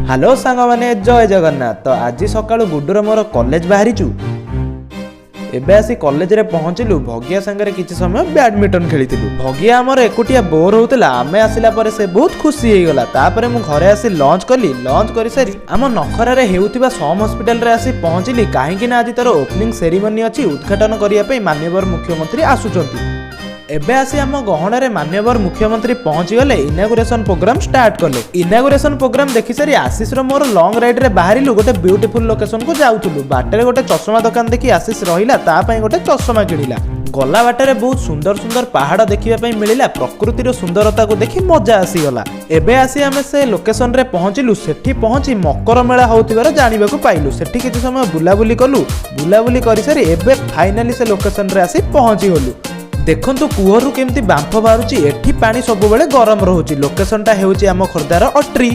Hello ସାଙ୍ଗମାନେ, ଜୟ ଜଗନ୍ନାଥ। ତ ଆଜି ସକାଳୁ ଗୁଡୁର ମୋର କଲେଜ ବାହାରିଛୁ। ଏବେ ଆସି କଲେଜରେ ପହଞ୍ଚିଲୁ। ଭଗିଆ ସାଙ୍ଗରେ କିଛି ସମୟ ବ୍ୟାଡମିଣ୍ଟନ ଖେଳିଥିଲୁ। ଭଗିଆ ଆମର ଏକୁଟିଆ ବୋର୍ ହଉଥିଲା। ଆମେ ଆସିଲା ପରେ ସେ ବହୁତ ଖୁସି ହେଇଗଲା। ତାପରେ ମୁଁ ଘରେ ଆସି ଲଞ୍ଚ କଲି। ଲଞ୍ଚ କରିସାରି ଆମ ନଖରାରେ ହେଉଥିବା ସମ୍ ହସ୍ପିଟାଲରେ ଆସି ପହଞ୍ଚିଲି, କାହିଁକି ନା ଆଜି ତାର ଓପନିଂ ସେରିମନି ଅଛି। ଉଦ୍ଘାଟନ କରିବା ପାଇଁ ମାନ୍ୟବର ମୁଖ୍ୟମନ୍ତ୍ରୀ ଆସୁଛନ୍ତି। ଏବେ ଆସି ଆମ ଗହଣରେ ମାନ୍ୟବର ମୁଖ୍ୟମନ୍ତ୍ରୀ ପହଞ୍ଚିଗଲେ। ଇନାଗୁରେସନ ପ୍ରୋଗ୍ରାମ ଷ୍ଟାର୍ଟ କଲେ। ଇନାଗୁରେସନ ପ୍ରୋଗ୍ରାମ ଦେଖିସାରି ଆଶିଷର ମୋର ଲଙ୍ଗ ରାଇଡରେ ବାହାରିଲୁ। ଗୋଟେ ବ୍ୟୁଟିଫୁଲ ଲୋକେସନକୁ ଯାଉଥିଲୁ। ବାଟରେ ଗୋଟେ ଚଷମା ଦୋକାନ ଦେଖି ଆଶିଷ ରହିଲା, ତା ପାଇଁ ଗୋଟେ ଚଷମା କିଣିଲା। ଗଲା ବାଟରେ ବହୁତ ସୁନ୍ଦର ସୁନ୍ଦର ପାହାଡ଼ ଦେଖିବା ପାଇଁ ମିଳିଲା। ପ୍ରକୃତିର ସୁନ୍ଦରତାକୁ ଦେଖି ମଜା ଆସିଗଲା। ଏବେ ଆସି ଆମେ ସେ ଲୋକେସନରେ ପହଞ୍ଚିଲୁ। ସେଠି ପହଞ୍ଚି ମକର ମେଳା ହଉଥିବାର ଜାଣିବାକୁ ପାଇଲୁ। ସେଠି କିଛି ସମୟ ବୁଲାବୁଲି କଲୁ। ବୁଲାବୁଲି କରିସାରି ଏବେ ଫାଇନାଲି ସେ ଲୋକେସନରେ ଆସି ପହଞ୍ଚିଗଲୁ। ଦେଖନ୍ତୁ, କୂଅରୁ କେମିତି ବାମ୍ଫ ବାହାରୁଛି। ଏଠି ପାଣି ସବୁବେଳେ ଗରମ ରହୁଛି। ଲୋକେସନଟା ହେଉଛି ଆମ ଖୋର୍ଦ୍ଧାର ଅଟ୍ରି।